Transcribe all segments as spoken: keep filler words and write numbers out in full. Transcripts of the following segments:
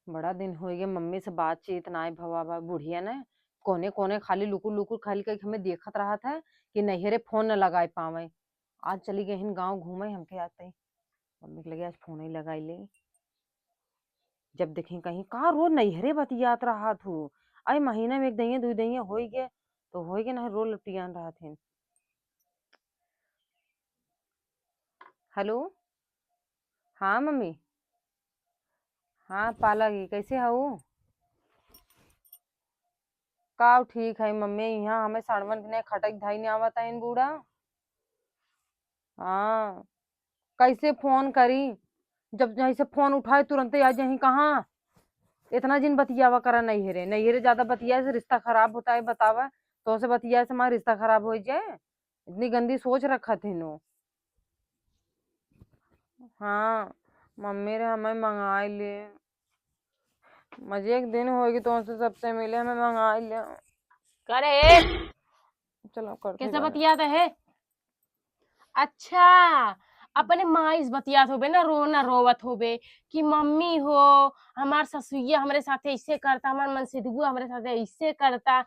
बड़ा दिन होइ गए मम्मी से बातचीत नाई भवा बा। बुढ़िया ने कोने कोने खाली लुकुर लुकुर खाली कई हमें देखत रहत है कि नैहरे फोन न लगाए पावे। आज चली गई हिन गाँव घूमे, हमके आज तई मम्मी के लगे आज फोन ही लगाई ले। जब देखी कहीं का रोज नैहरे बतियात रहत हूँ, अरे महीना में एक दइया दुई दइया होइ गए तो होइ गए ना, रोज लपटियान रहत हिन। हेलो, हाँ मम्मी। हाँ पाला की, कैसे हऊ? काउ ठीक है मम्मी, यहाँ हमें साड़वन के नहीं खटक धाई नहीं आवत है इन बूढ़ा। हाँ, कैसे फोन करी, जब जैसे फोन उठाए तुरंते आ जाही। कहाँ इतना जिन बतियावा करा नैहरे, नैहरे ज्यादा बतियाए से रिश्ता खराब होता है। बतावा, तो से बतियाए से हमारा रिश्ता खराब हो जाए, इतनी गंदी सोच रखत है नो। हाँ, मम्मी रे हमें मंगाई ले। मजे एक दिन होगी तो उनसे सबसे मिले, हमें मंगाई ले। करे? चलो, करते कैसे बात। बतियात है? अच्छा, अपने माई से बतियात होबे ना, रो ना रोवत होबे कि मम्मी हो, हमार ससुइया हमरे साथे ऐसे करता, हमार मनसिधुआ हमरे साथे ऐसे करता।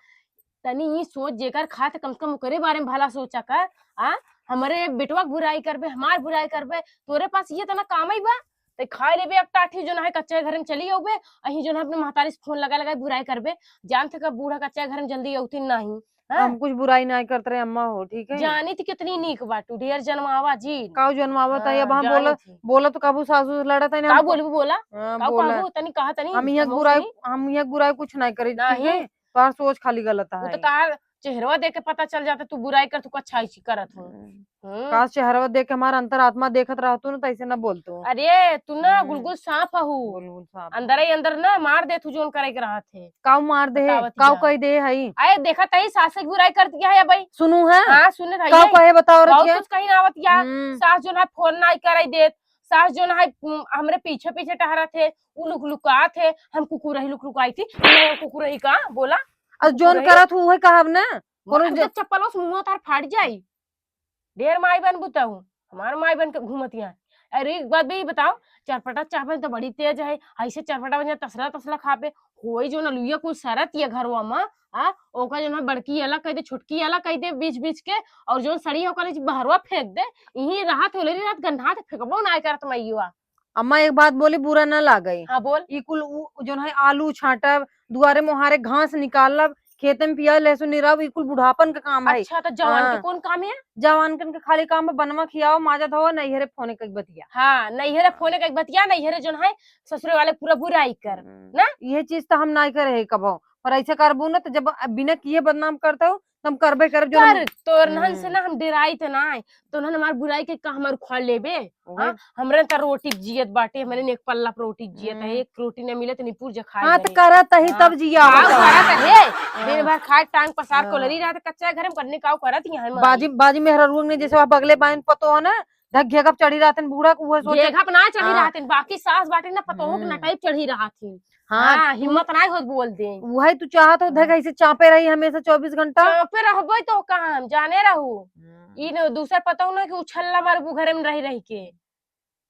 तनी ई सोच, जेकर खात कम से कम ओकरे बारे में भला सोचा कर। आ, हमरे बेटवा के बुराई करबे, हमार बुराई करबे, तोरे पास ये तना काम ही बा। ते खाए लेबे एक टाठी जो ना है कच्चे घर में चली आउबे, अही जो ना अपने महतारी से फोन लगा लगा बुराई करबे। जानत का बूढ़ा कच्चे घर में जल्दी अउती नहीं। हाँ? हम कुछ बुराई नहीं करत रहे अम्मा हो, ठीक है? जानी थी कितनी नीक बाटू, ढेर जनमावा जी। काऊ जनमावा ता, हाँ, अब हम जानी बोला, थी। बोला तो काबू सासू से लड़ा ता, काऊ हम बोलबू बोला? हाँ, काऊ बोला। काबू तनी कहा तनी, हम यहाँ हम बुराई, सुनी? हम यहाँ बुराई कुछ नहीं करी, ठीक नहीं। है? तोहार सोच खाली गलत वो तो है। तोहार चेहरवा देख के पता चल जाता, तू बुराई कर, तू अच्छाई ची करत हो। हम्म। हम्म। काश चेहरवा देख के हमारा अंतरात्मा देखत रहतू ना, तो ऐसे ना बोलतू। अरे, तू ना हम्म। गुलगुल सांप हऊ। गुलगुल सांप। अंदर ही अंदर ना मार दे तू, जोन करे के रहत है। काऊ मार दे है? बतावत काऊ जा। कह दे है? अरे, देखा तई सास की बुराई करती है भाई। सुनू है? हाँ, सुने था काऊ ये। कहे बताओ बहुत रखिए। कुछ कहीं ना आवत या। हम्म। सास जो ना फोन ना करे देत, सास जो ना है, उम, हमरे पीछे पीछे टहरत है, उ लुकलुकात है, हम कुकुरही लुकलुकाई थी, मैं कुकुरही का बोला? और जोन कुकुरही। करत हूँ, उहे कहब ना। कोनो मार ज- दे चप्पल, उस मुंह तार फाट जाई। ढेर माई बन बुताऊ, हमार माई बन के घूमत यहाँ। अरे एक बात भी बताओ, चरपटा चापन तो बड़ी तेज है, ऐसे चरपटा बन जा तसला तसला खापे, होई जो ना लुइया कुल सरत ये घरवा में, आ, ओका जो ना बड़की अलग कह दे, छोटकी अलग कह दे बीच बीच के, और जो सड़ी ओकर नीचे बहरवा फेंक दे, यही रहत होले रे रात गन्हात फेंकबो ना करत मैयुआ। अम्मा एक बात बोली, बुरा ना लागे। हाँ, बोल। ई कुल उ, जोन है आलू छांटब, दुआरे मोहारे घास निकालब, खेते में पियाज लहसुन निराब, ई कुल बुढ़ापन का काम है। अच्छा, तो जवान के हाँ। कौन काम है? जवान कन के खाली काम है बनवा खियाओ, माजा धोओ, नैहरे फोने के बतिया। हाँ, नैहरे फोने के बतिया, नैहरे जोन है ससुरे वाले पूरा बुराई कर, हम्म। ना? ये चीज तो हम ना करे है कबो, पर ऐसे करबू ना तो जब बिना किए बदनाम करता हो, हम करबे करब, जो कर, हम तोरनहन से हम्म। ना हम डेराई त ना है, तोरनहन हमार बुराई के का हमार उखाड़ लेबे? ओहे। हाँ, हमरे त रोटी जियत बाटे, हमरे ने एक पल्ला रोटी जियत है, हम्म। एक रोटी ना मिले त निपुर जे खाए हाँ, त जाए। करत ही हाँ। तब जिया का होता। करत है? हाँ। दिन भर खाए टांग पसार हाँ। कोलरी रहत, कच्चा घर में करने का करत यहाँ है बाजी, बाजी मेहरा रुंग ने जैसे वहाँ बगले बाइन पतो है ना, धक घेघप चढ़ी रहतन बूढ़ा के, उहे सोचे। घेघप ना चढ़ी हाँ। रहतन, बाकी सास बाटे ना पतोह के हम्म। नटाई चढ़ी रहथिन। हाँ, हाँ, तू हिम्मत ना होत बोल दे। उहे तू चाहत हो, धक हाँ। ऐसे चापे रही हमेशा चौबीस घंटा। चापे रहबो तो काम, जाने रहू। हम्म। ई न दूसर पतोह ना कि उछल्ला मारबू घरे में रही रही के।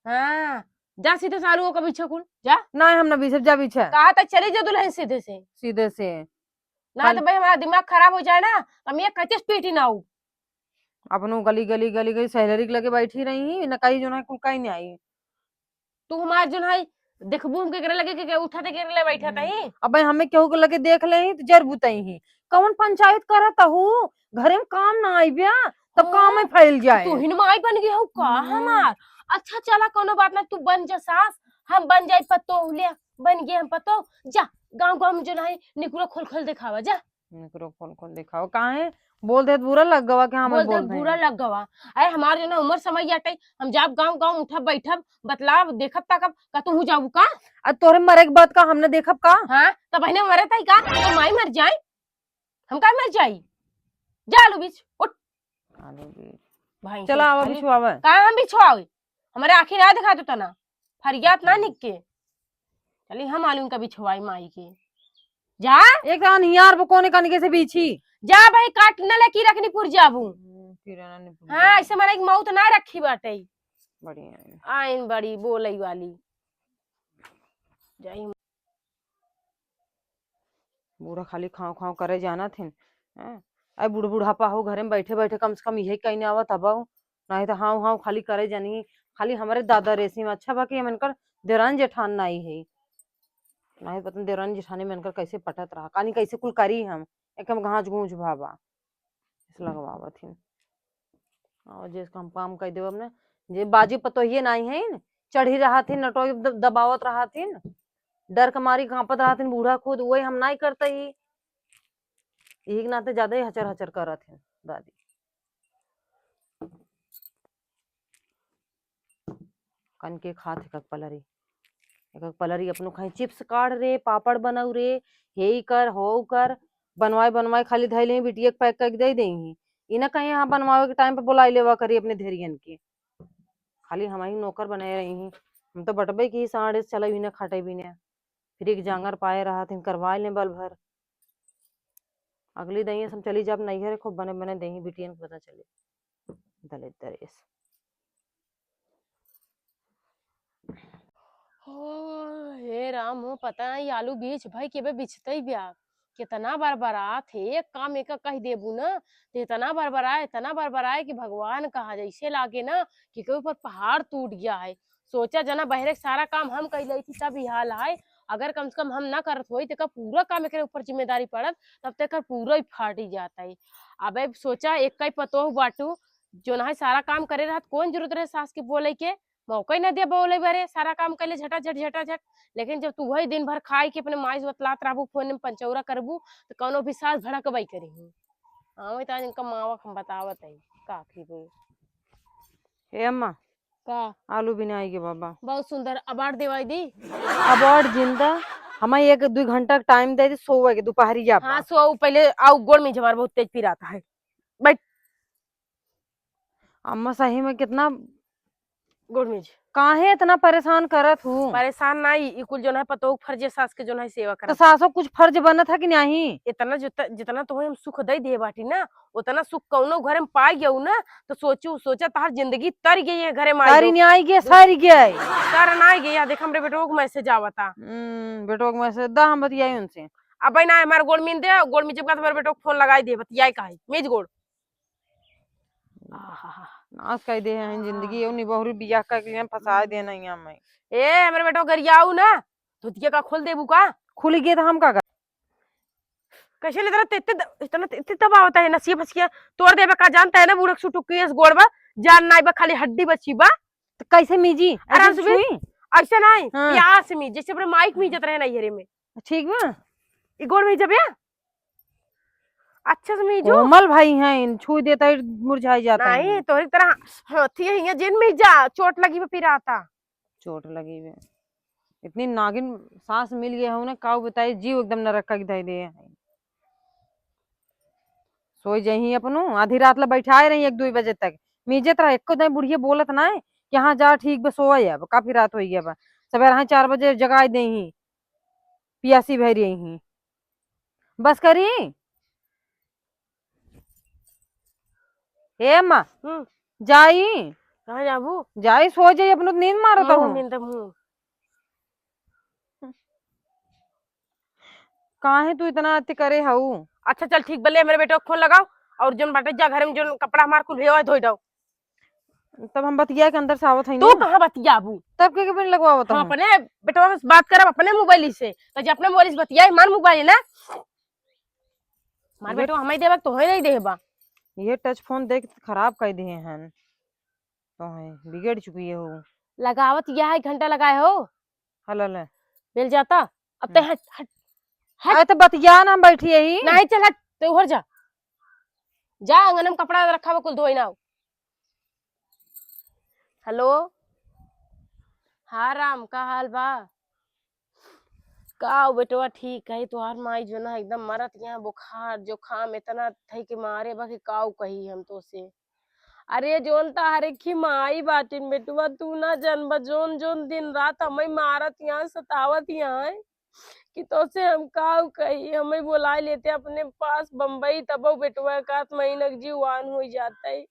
हाँ, जा सीधे से आलू ओका बिछा कुल, जा। ना, हम ना बिछब, जा बिछा। कहा त चली जा दुल्हन सीधे से। सीधे से। ना कल तो भाई हमारा दिमाग खराब हो जाए ना, तो हम ये कच्चे पीटी ना हो। अपनो गली, गली, गली, गली सैलरी के लगे बैठी रही, न कहीं जो ना कुल कहीं नहीं आई। तू हमार जो है, देखबू हम केकरे लगे, के, के उठा थे, केकरे लगे बैठा हम्म। तही। अबे हमें केहू के लगे देख ले ही, तो जर बुतई ही। कौन पंचायत करत हूँ? घरे में काम ना आइब्या, तब हाँ, काम में फैल जाए। तू हिन माई बन गई हो का हम्म। हमार? अच्छा चला, कोनो बात ना, तू बन जा सास, हम बन जाई पतोह, ले, बन गए हम पतोह। जा, गाँव, गाँव में जो ना है, निकुरा खोल, खोल दिखावा, जा। निकरो खोल खोल दिखाओ। काहे? बोल देत बुरा लग गवा कि हाँ, मैं बोल देत बोल दें। बुरा लग गवा। अरे, हमार जो ना उम्र समय याटे, हम जाब गाँव, गाँव उठब, बैठब, बतलाब, देखब, ताकब, का तू हूँ जाबू का? आ, तोरे मरे के बाद का हमने देखब का? हाँ, तब बहने मरे ताई का? तो माई मर जाए, हम का मर जाई? जा आलू बीछ, उठ। आलू बीछ। भाई चला, आवा भाई। बिछवावे। का हम बिछवावे? हमारे आँखी ना दिखा दो तना, फरियात ना निक के। चली हम आलू इनका बिछवाई माई के। जा। एक तो अनहियार वो कोने कान के से बीछी। जा भाई, काट न ले की रखनी पुर जाबू। हम्म, किराना नहीं पुर हाँ, जाबू। ऐसे माने एक मौत ना रखी बाटे। बढ़िया है। आइन बड़ी बोलई वाली। जाई। बूढ़ा खाली खाँव खाँव करे जानत हिन। हैं? अरे बूढ़ बुढ़ापा हो, घरे में बैठे बैठे कम से कम इहे कहीं आवत हबहु। नाहीं तो हाँव हाँव खाली करे जानी। खाली हमरे दादा रेसी में अच्छा बा कि हम इनकर देरान जेठान नाहीं है। नाहीं पता देरान जेठानी में इनकर कैसे पटत रहा, कानी कैसे कुल करी हम। एकदम घाँच घूँच भावा। इस लगवावत हिन। और जे काम, काम कइ देब अपने, जे बाजी पतोहिए नाहीं है न, चढ़ी रहत हिन, नटोई द-, दबावत रहत हिन, डर के मारी काँपत रहत हिन, बूढ़ा खुद, वही हम नाहीं करते ही। यही के नाते ज्यादा ही हचर हचर करत हिन दादी। कन के खात एक एक पलरी, एक एक पलरी अपनो खाई, "चिप्स काढ़ रे, पापड़ बनऊ रे, हे ई कर, हो ऊ कर।" बनवाए बनवाए खाली धइ लेही, बिटिया के पैक करके दे देही। ई ना कहीं यहाँ बनवावे के टाइम पे बुलाई लेवा करी अपने धेरियन के। खाली हम ही नौकर बने रही। हम तो बटबे की साढ़े चला भी ना, खटे भी ना। फिर एक जांगर पाए रहत हिन, करवाए लें बल भर। अगली दइया से हम चली जाब नैहरे, खूब बने बने देही बिटियन के पता चले। दलित दरेस। हो, हे राम हो, पता नहीं आलू बीछ भाई के बे बिछतई ब्या। कितना बरबरात है, एक काम एक कह देबू ना, तो इतना बरबराए, इतना बरबराए कि भगवान कहा जैसे लागे ना कि कोई ऊपर पहाड़ टूट गया है। सोचा जना बहरे के सारा काम हम कइ लेई थी, तब ई हाल है। अगर कम से कम हम ना करत होई, तो का पूरा काम एकरे ऊपर जिम्मेदारी पड़त, तब तो एकर पूरा ही फाटी जाता है। अबे सोचा, एक कई पतोह बाटू, जोन है सारा काम करे रहत, कौन जरूरत रहे सास के बोले के? मौका ही ना दे बोले बरे, सारा काम कर ले झटाझट, झटाझट। लेकिन जब तू वही दिन भर खाए के अपने माई से बतलात रहबू, फोन में पंचौरा करबू, तो कौनो भी सास भड़कबई करी। हाँ, वही तो आज इनका मावा हम बतावत है, का की बे। ए अम्मा, का? आलू बिनाई के बाबा। बहुत सुंदर, अबार देवाई दी। अबार जिंदा, हमें एक दुई घंटा के टाइम दे दी, सोवे के, दोपहरिया हाँ, बा। सो पहले आओ, गोड़ में जवार बहुत तेज पिराता है। बैठ। अम्मा, सही में कितना गोड़ में जी। काहे इतना परेशान करत हूँ? परेशान नाई, ई कुल जोन है पतोह के फर्ज है, सास के जोन है सेवा तो करत। सासो कुछ फर्ज बनत है कि नहीं? इतना जित-, जितना तो हम सुख दे दिए बाटी ना, उतना सुख कौनो घर में पाई गऊ ना, तो सोचू, सोचा तहार जिंदगी तर गई है घरे में आई तारी गऊ। नहीं आई गई, सारी गई। तर ना आई गई, या देख हमरे बेटो के मैसेज आवता। हम्म, बेटो के मैसेज दा, हम बतियाई उनसे। अब भाई ना हमारे गोड़ में दे, गोड़ में जब का तुम्हारे बेटो को फोन लगाई दे, बतियाई का है, मेज गोड़। आहा। नाश कर दे हैं जिंदगी, हाँ। उन्हीं बहुरी बियाह करके लिए फंसा दे नहीं हमें। ए, हमरे बेटो गरियाऊ ना, धोतिया का खोल देबू का? खुल गए तो हम का कर? कैसे ले इतना ते-, ते-, इतना ते-, ते दबावता है, नसिया फसिया तोड़ देबे का, जानता है ना बूढ़ा सुटुक के इस गोड़ बा, जान नाई बा, खाली हड्डी बची बा। तो कैसे मीजी? आराम ऐसे से छुई? ऐसे नहीं, हाँ। ये आस मीज, जैसे अपने माइक मीजत रहे ना ये रे में। ठीक बा। ये गोड़ में जब या अच्छा से मीजू। कोमल भाई हैं, इन छू देता ही मुरझाई जाता है। नहीं, तोहरी तरह हाथी है, हियां जिन मीजा, चोट लगी बा पिराता। चोट लगी बे। इतनी नागिन सास मिल गई हो ना, काऊ बताई, जीव एकदम नरक का धई दे है। सोई जही अपनो, आधी रात ला बैठाए रही एक दुई बजे तक, मीजत रहा, एको दाई बुढ़िया बोलत ना है कि हाँ जा ठीक बा, सोवा अब, काफी रात होई गया बा। सवेरे हाँ चार बजे जगाए देही, पियासी भई रही। बस करी। हे अम्मा, हम्म। जाई। कहाँ जाबू? जाई, सो जाई, अपनो नींद मारत हाँ, हूँ। नींद हूँ। काहे तू इतना अति करे हऊ? अच्छा चल ठीक बा, ले हमरे बेटवा के फोन लगाओ और जोन बाटे जा घर में जोन कपड़ा हमार कुल भेवा धोई डाओ। तब हम बतिया के अंदर से आवत हई तू ना। कहाँ बतियाबू? तब के, के बिन लगवावत हाँ, हूँ? अपने बेटवा से बात करब अपने मोबाइल से। तो जे अपने मोबाइल से बतियाई, मार मोबाइल ना। मार बेट- बेटवा हमें देबा, तोहे नहीं देबा। ये टच फोन देख खराब कर दिए हैं। तोहे बिगड़ चुकी है हो। लगावत यह एक घंटा लगाए हो। हला ले। मिल जाता। अब ते हम्म। हट, हट, हट। अरे तो बतिया ना, हम बैठी यही। नहीं, चल हट, ते उहर जा। जा, आंगन में कपड़ा रखा हुआ, कुल धोई ना हो। हेलो, हाँ राम, का हाल बा? का हो बेटवा, ठीक है? तोहार माई जो ना एकदम मरत यहाँ, बुखार जुकाम इतना थई के मारे बा कि काऊ कही हम तोसे। अरे जोन तहरे की माई बाटिन बेटवा, तू ना जनबा, जोन जोन दिन रात हमें मारत यहाँ, सतावत यहाँ है कि तोसे हम काऊ कही। हमें बोलाए लेते अपने पास बम्बई, तब बेटवा का आत्मा इनक जीवान हो जाता है।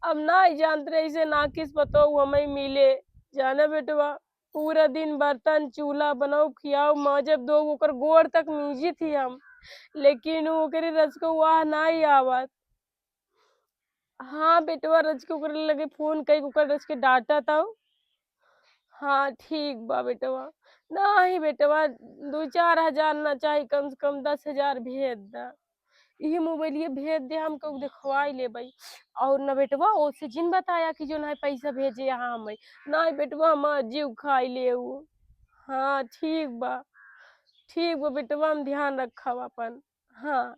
अब ना ही जानत रहे इसे ना किस पतो हमें मिले। जाना बेटवा, पूरा दिन बर्तन, चूल्हा बनाओ, खियाओ, माजब दो, ओकर गोड़ तक मीजी थी हम। लेकिन ओकरे रजकउआ नाहीं आवत। हाँ बेटवा, रजके ओकरे लगे फोन कइके ओकर रजके डांटत हउ। हाँ ठीक बा बेटवा। नाहीं बेटवा, दुइ चार हजार ना चाही, कम से कम दस हजार भेज दा। इहे मोबाइलिया भेज दे, हम कहूँ देखवाइ लेबइ। अउर न बेटवा, ओसे जिन बताया कि जउन है पइसा भेजे यहाँ हमइ। नाहीं बेटवा, हमार जीव खाइ लेउ। हाँ ठीक बा, ठीक बा बेटवा, हम ध्यान रखब आपन। हाँ।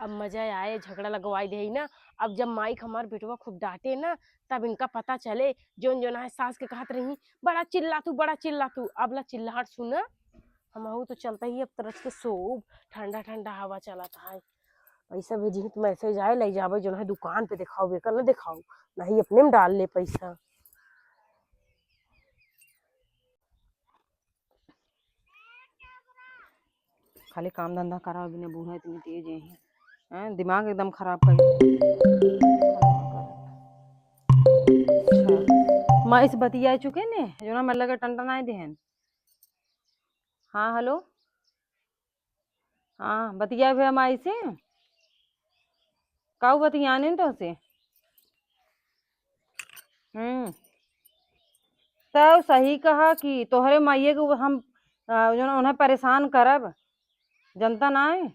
अब मजा आए, झगड़ा लगवाइ देइ ना। अब जब माई क हमार बेटवा खूब डांटे ना, तब इनका पता चले। जउन जउन है सास के कहत रही, "बड़ा चिल्ला तू, बड़ा चिल्ला तू।" अब ला चिल्लाहट सुना। हमहू तो चलत ही अब तरस के सोब, ठंडा ठंडा हवा चलत है। पइसा भेजी तो मैसेज आए, लइ जाबइ, जउन है दुकान पे देखाउ, बेकर न देखाउ, नाहीं अपने में डाल ले पइसा। खाली काम धंधा कराओ, बिना बूढ़ा इतनी तेज है, हैं? दिमाग एकदम खराब कर। अच्छा, माई से बतिया चुके ने, जउन मल्ला के टंटनाइ देहन। हाँ, हेलो। हाँ, बतिया भे माई से। काऊ बतियाने तोहसे? हम्म। तउ सही कहा कि तोहरे माइये के हम, अ, जउन उन्हें परेशान करब, जनता नाहीं।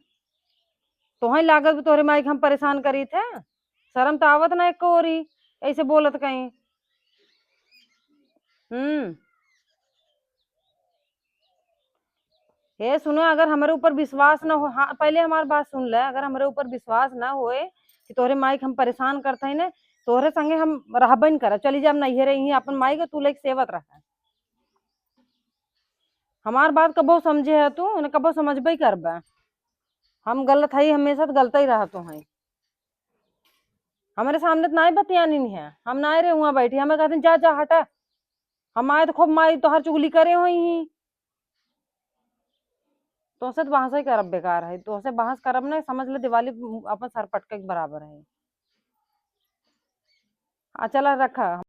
तोहई लागत बा तोहरे माई के हम परेशान करीत है? शरम त आवत ना एको ओरी, अइसे बोलत कहीं। हम्म। हे सुनो, अगर हमरे ऊपर विश्वास न हो, हाँ, पहिले हमार बात सुन ले, अगर हमरे ऊपर विश्वास न होए कि तोहरे माई के हम परेशान करत हई ने, तोहरे संगे हम रहबे न करब, चली जाब नैहरे, इहीं अपन माई के तू लइके सेवत रह। हमार बात कबो समझे है तू, उन्हें कबो समझबे करबे। हम गलत हई, हमेशा तो गलत ही रहत हई। हमरे सामने तो नाहीं बतियानी है, हम नाहीं रहे हुआं बैठी, हमें कहते, "जा, जा, हटा।" हम आए तो खूब माई तोहर चुगली करे होइहीं। तोहसे तो बहस ही करब बेकार है, तोहसे बहस करब ना, समझ ले दिवाली अपन सर पटके के बराबर है। आ, चला रखा।